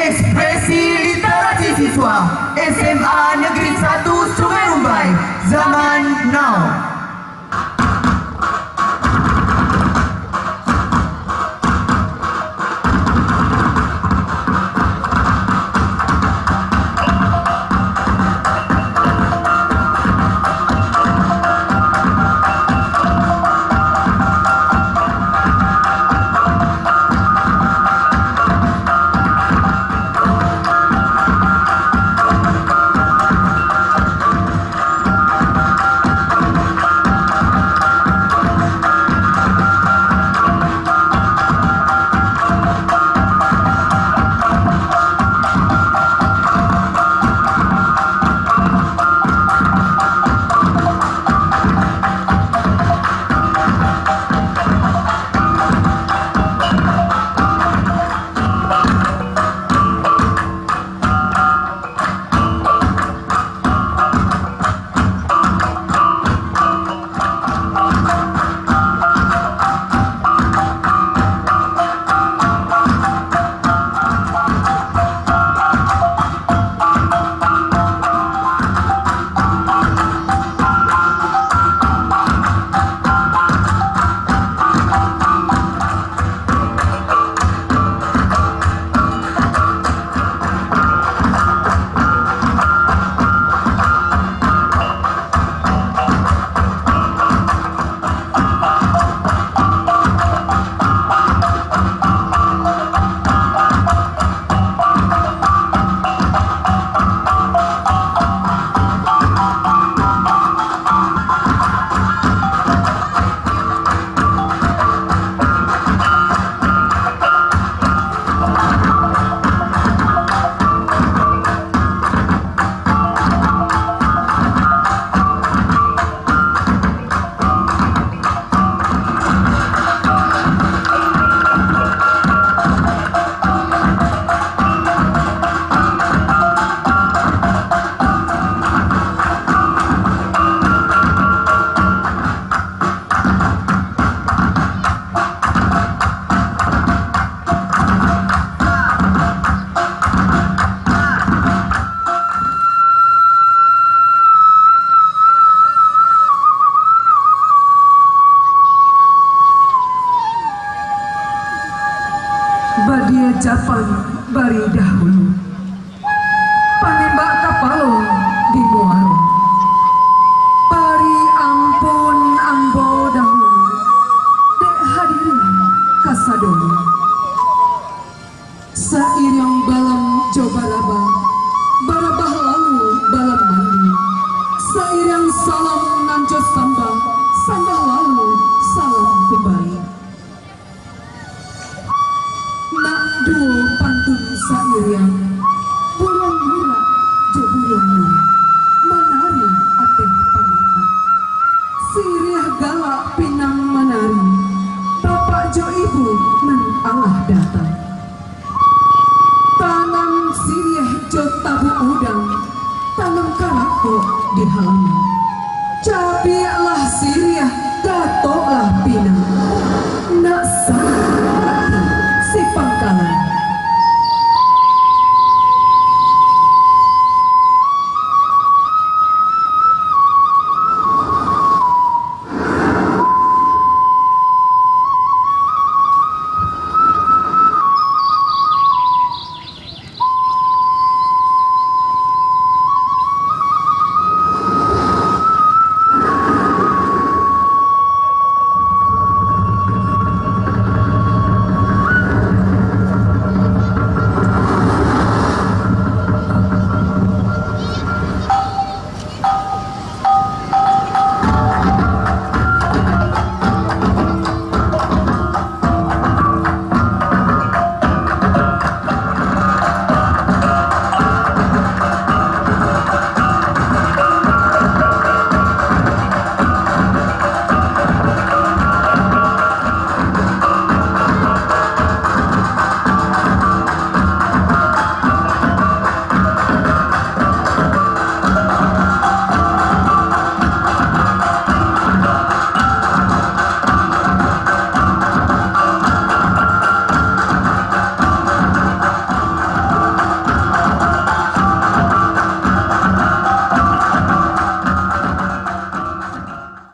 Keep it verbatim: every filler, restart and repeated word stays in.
Ekspresi literasi siswa S M A Negeri Satu Sungai Rumbai zaman now. Badiajapan bari dahulu. Panembak kapalo di muaro. Bari ampun ambo dahulu, dek hadirin kasadonyo. Sairiang balam jo barabah, barabah lalu balam mandi. Sairiang salam nan jo sambah, sambah lalu salam kumbali. Nak duo pantun sairiang, buruang murak jo buruang murak, manari ateh pamatang. Siriah galak pinang manari, bapak jo ibu nan alah datang. Tanam siriah jo tabuak udang, tanam karapok di halaman. Cabiaklah siriah, gatoklah pinang. Nak sa-